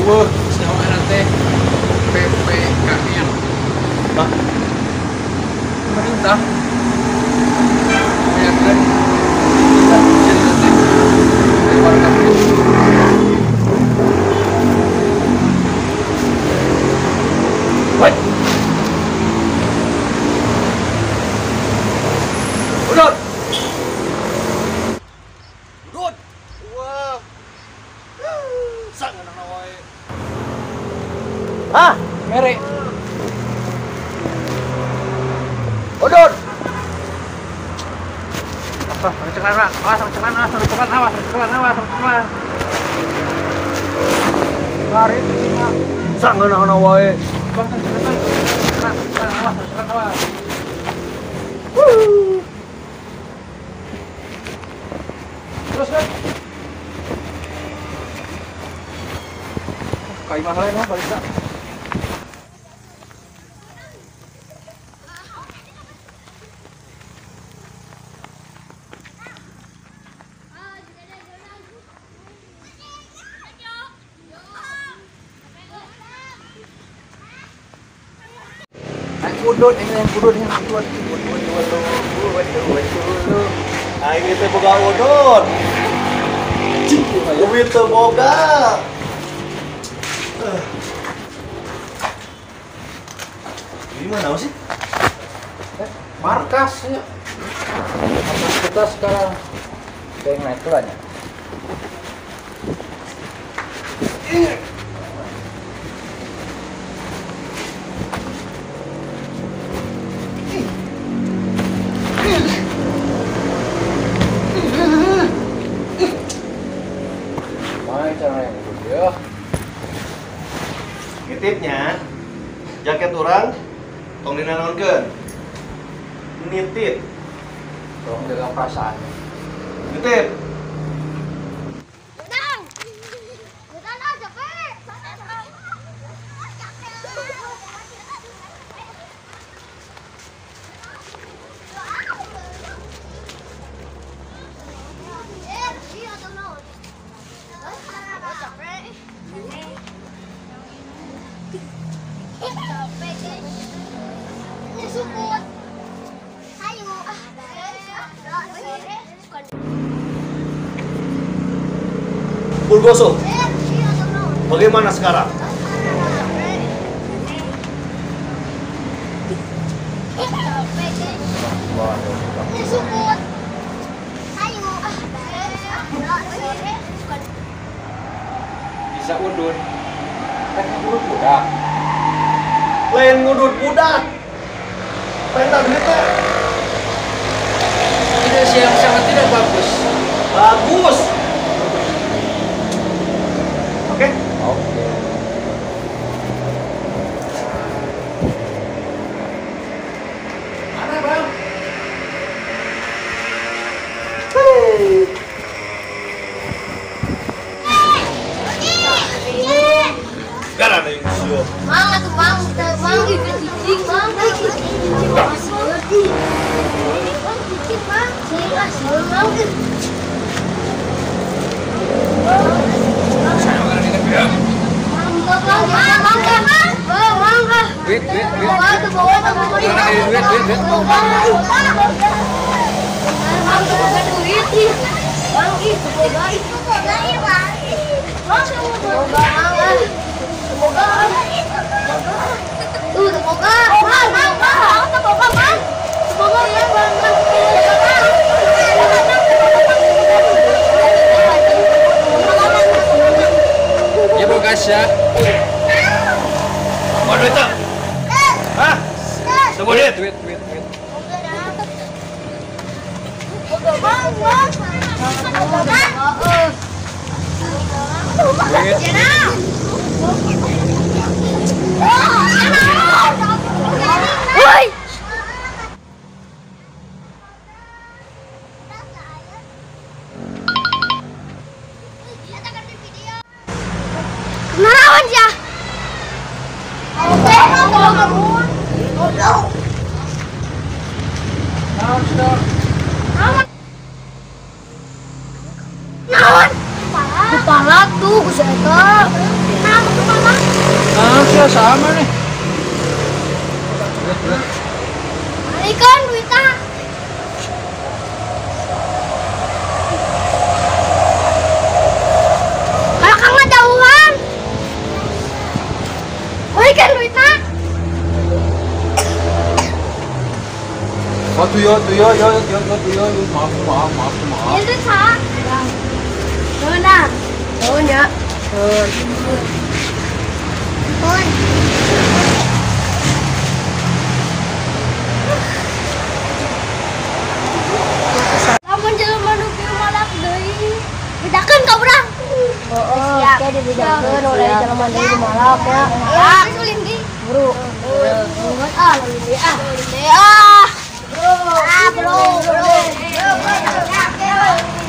Eueuh, saha teh PPKN. Hah? Pemerintah. Meyakinkan jadi teh warga Woi. Udut. Udut. Wah. Sang anak wae. Hah? Mere. Udut. Apa? Cekan, awas, cekan, awas, cekan, awas, cekan, awas, cekan. Lari sih. Sang anak wae. Bang, cekan, cekan, awas, cekan, awas. Terus kan? Kayak masalah ini balik tak? Udut, ini yang udut, yang udut, udut, udut, udut. Aing teh boga udut. Duit teu boga. Ini mana sih? Markas ya. Markas kita sekarang. Kayak naik tuh aja. Nitipnya jaket orang tong dinanaonkeun. Nitip. Tolong jaga perasaan. Nitip. Bulgoso, bagaimana sekarang? Bisa udut, kan ngudut budak. Lain ngudut budak, pengen duitnya. Ide yang sangat tidak bagus. Bagus. Oke? Oke. Mana bang? Hei. Gak ada yang sio. Mang atuh mang, mang cicing mang, cicing mang, cicing mang, cicing mang. Duit, duit, duit. Duit, duit, duit. Ya bogas ya. Mau duit tak? Hah? Semua duit? Duit, duit, duit. Woi. Kenaon ya? Naon? Kepala tuh, gue. Saha maksud mama? Ah, sia sama nih. Ikan duitna. Kalau kang ngajauhan. Balikan duitna. Oh, tuyo, tuyo, yo, yo, yo, tuyo, yo, maaf, maaf, maaf, maaf. Ieu duit saha? Nuhun ah. Nuhun ya. Nuhun. Nuhun. Lamun jelema nu kieu malak deui. Bedakeun ka urang. Oh, oke dibedakeun ulah jelema deui nu malak ya. Malak ulin deui. Bro. Nuhun ah, ulin deui ah. Ulin deui ah. Bro. Ah, bro, bro. Bro, bro.